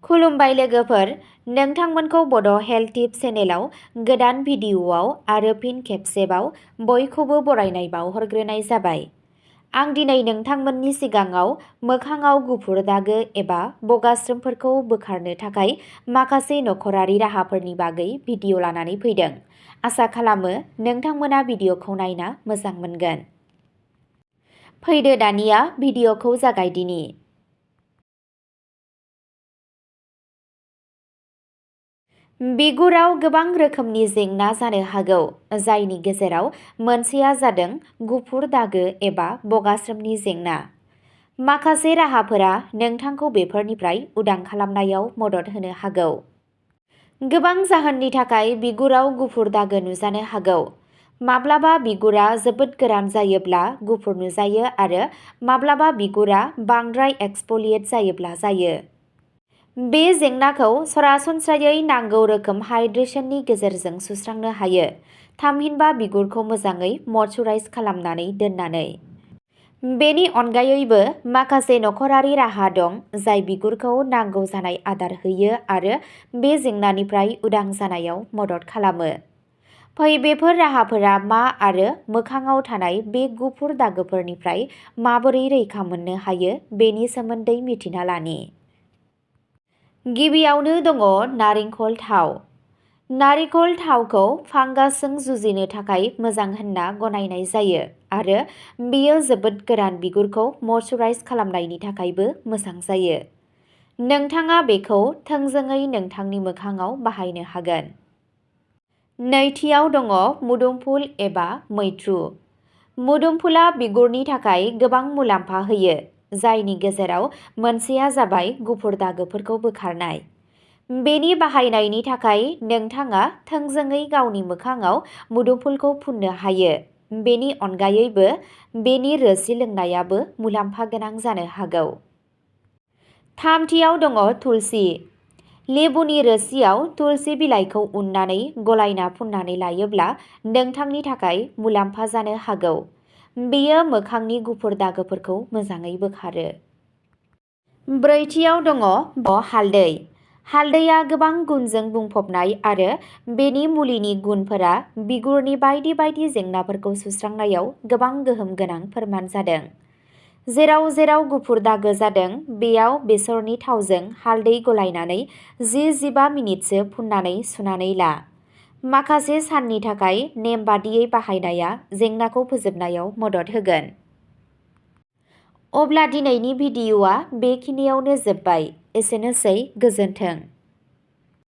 खुलुमबाय लोगोफोर, नोंथांमोनखौ बड' हेल्थ टिप्स चेनेलाव गोदान भिडिअ'आव आरो फिन खेबसेबाव बयखौबो बरायनाय बावहरग्रोनाय जाबाय। आं दिनै नोंथांमोननि सिगाङाव मोखाङाव गुफुर दागो एबा बगास्रोमफोरखौ बोखारनो थाखाय माखासे नखरारि राहाफोरनि बागै भिडिअ' लानानै फैदों। आसा खालामो नोंथांमोना भिडिअ'खौ नायना मोजां मोनगोन। फैदो दानिया भिडिअ'खौ जागायदिनि। बिगुराव गोबां रोखोमनि जेंना जानो हागौ, जायनि गेजेराव मोनसेया जादों गुफुर दागो एबा बगास्रोमनि जेंना। माखासे राहाफोरा नोंथांखौ बेफोरनिफ्राय उदां खालामनायाव मदद होनो हागौ। गोबां जाहोननि थाखाय बिगुराव गुफुर दागो नुजानो हागौ। माब्लाबा बिगुरा जोबोद गोरान जायोब्ला गुफुर नुजायो आरो माब्लाबा बिगुरा बांद्राय एक्सफलिएट जायोब्ला जायो। बे जेंनाखौ सरासनस्रायै नांगौ रोखोम हाइड्रेशननि गेजेरजों सुस्रांनो हायो, थामहिनबा बिगुरखौ मोजाङै मयस्चराइज खालामनानै दोननानै। बेनि अनगायैबो माखासे नखरारि राहा दं जाय बिगुरखौ नांगौ जानाय आदार होयो आरो बे जेंनानिफ्राय उदां जानायाव मदद खालामो। फै बेफोर राहाफोरा मा आरो मोखाङाव थानाय बे गुफुर दागोफोरनिफ्राय माबोरै रैखा मोननो हायो बेनि सोमोन्दै मिथिना लानि। गिबियावनो दङ नारेंखल थाव। नारेंखल थावखौ फांगासजों जुजिनो थाखाय मोजां होनना गनायनाय जायो आरो बेयो जोबोद गोरान बिगुरखौ मयस्चराइज खालामनायनि थाखायबो मोजां जायो। नोंथाङा बेखौ थोंजोङै नोंथांनि मोखाङाव बाहायनो हागोन। नैथियाव दङ मुदुमफुल एबा मैथ्रु। मुदुमफुला बिगुरनि थाखाय गोबां मुलाम्फा होयो, जायनि गेजेराव मोनसेया जाबाय गुफुर दागोफोरखौ बोखारनाय। बेनि बाहायनायनि थाखाय नोंथाङा थोंजोङै गावनि मोखाङाव मुदुमफुलखौ फुननो हायो। बेनि अनगायैबो बेनि रोसि लोंनायाबो मुलाम्फा गोनां जानो हागौ। थामथियाव दङ तुलसि। लेबुनि रोसियाव तुलसि बिलाइखौ उननानै गलायना फुननानै लायोब्ला नोंथांनि थाखाय मुलाम्फा जानो हागौ। बेयो मोखांनि गुफुर दागोफोरखौ मोजाङै बोखारो। ब्रैथियाव दङ हालदै। हालदैया गोबां गुनजों बुंफबनाय आरो बेनि मुलिनि गुनफोरा बिगुरनि बायदि बायदि जेंनाफोरखौ सुस्रांनायाव गोबां गोहोम गोनां फोरमान जादों। जेराव जेराव गुफुर दागो जादों बेयाव बेसरनि थावजों हालदै गलायनानै 10-15 मिनिटसो फुननानै सुनानै ला। माखासे साननि थाखाय नेमबादियै बाहायनाया जेंनाखौ फोजोबनायाव मदद होगोन। अब्ला दिनैनि भिडिअ'आ बेखिनियावनो जोब्बाय। एसेनोसै, गोजोन्थों।